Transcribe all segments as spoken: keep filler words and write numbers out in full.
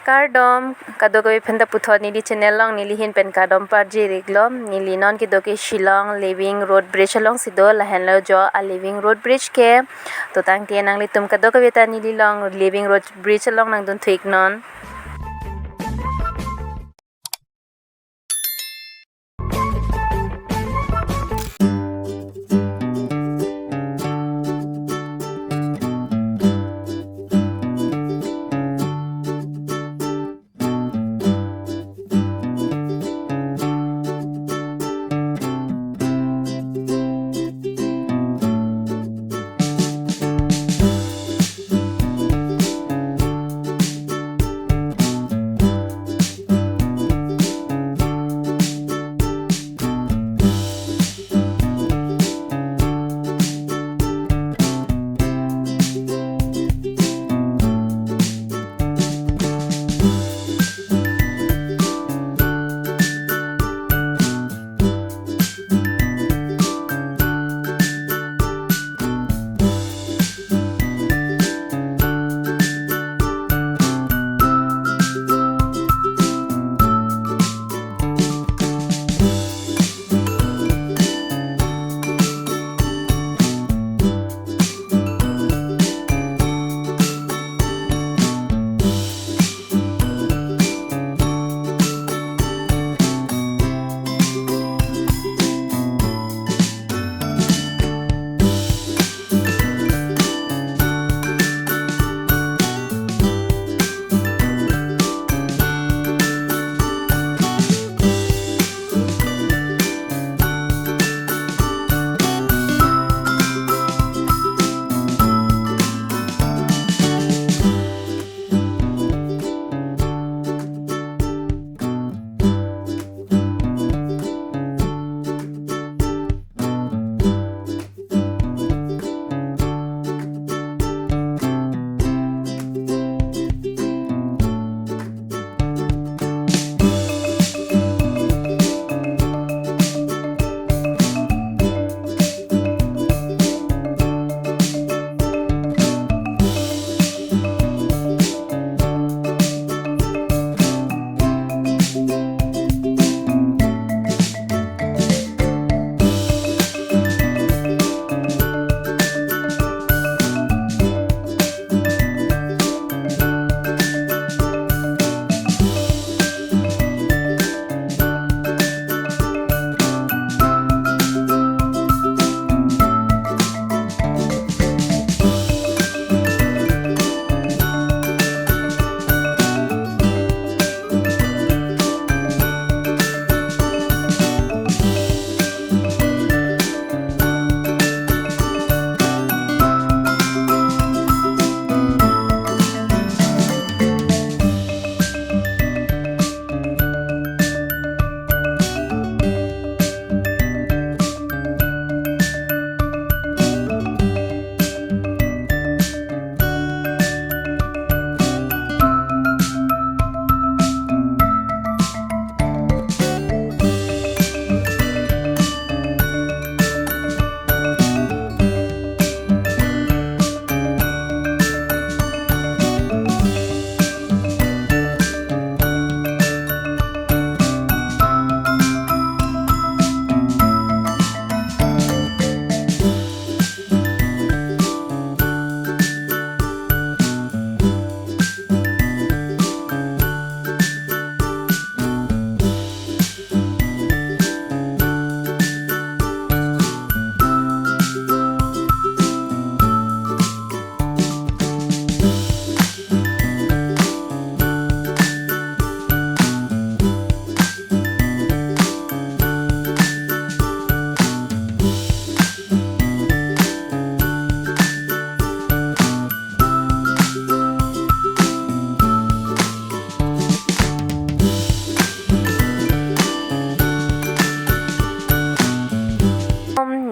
Kardom, kadokave aphanta puthot neli channel along neli ahin pen kardom parji-iklo. Neli non kedo ke Shillong Living Road Bridge alongsi do, lahenlo jo a Living Road Bridge ke. To tangte nanglitum kadokave ta neli along Living Road Bridge along nangdunthu-iknon.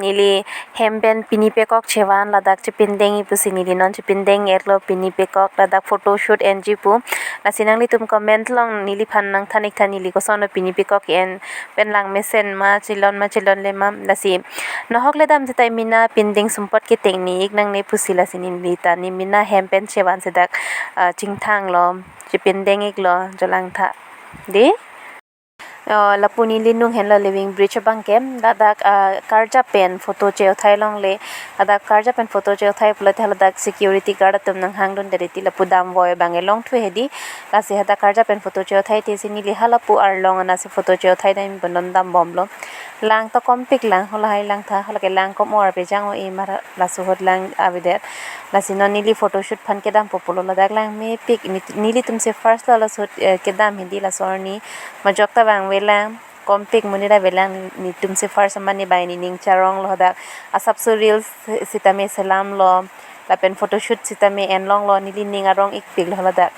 Neli hem pen pini pekok chevan ladak chepindeng-i pusi neli non chepindeng-etlo pini pekok ladak photoshoot enji pu. Lasi nanglitum comment along neliphan nangthan-ik tha neli kosonlo pini pekok en pen lang mesen ma chelon ma chelonle ma. Lasi nohok le dam seta mena pindeng sumpot keteng ni-ik nangne pusi lasi neli ta ne mena hem pen chevan sedak, ah, chingthanglo chepindeng-iklo jo langtha. Dei. Oh, lapu neli nung henlo Living Bridge abang ke, ladak, ah, karjap pen photo che-othai longle, ladak karjap pen photo che-othai pulote ladak security guard atum nanghangdunde riti lapu damvoi abang elong thu hedi, lasi hadak karjap pen photo che-othai te si neli halapu arlong anat si photo che-othai dam bonon dambomlo. Lang to kompik lang, halahai langtha, halake lang kom-or pejang o e mar laso ahut lang avedet. Lasi non neli photoshoot aphan kedampo pulo ladak lang mepik, neli, nelitum si first lo laso ahut, eh, kedam hedi laso arni. Majok ta vangve lang, kompik monit avelang, netum si first mane bai nening charonglo hadak. Asapso reels sitame selamlo, lapen photoshoot sitame enlonglo, neli ning arong-ikpiklo ladak.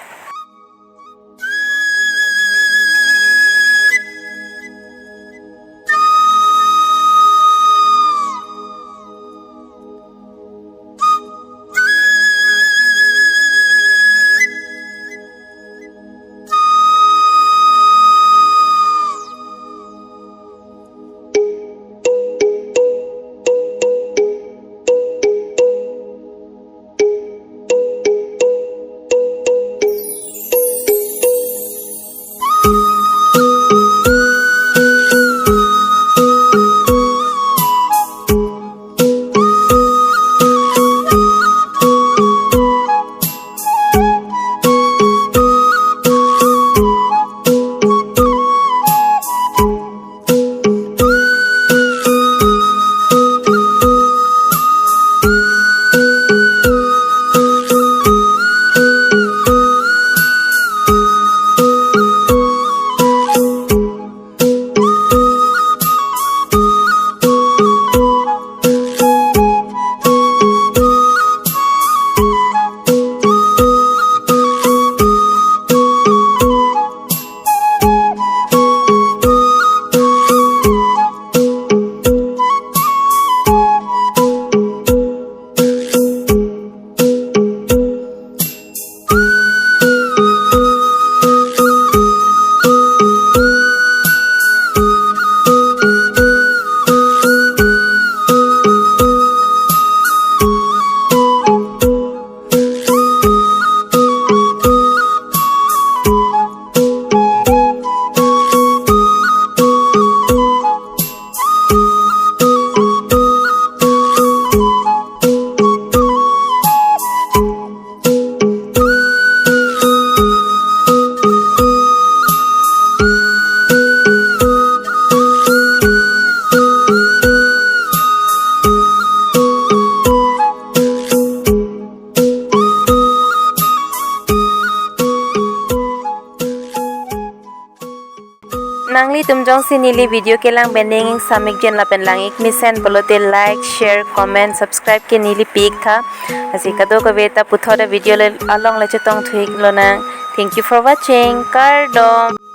Nanglitum jongsi neli video kelang pen ning ingsam-ik jen lapen lang-ik mesen pulote like, share, comment, subscribe ke neli pi-ik tha. Lasi kadokave ta puthot a video le along le chetong thu-ik lonang. Thank you for watching. Kardom.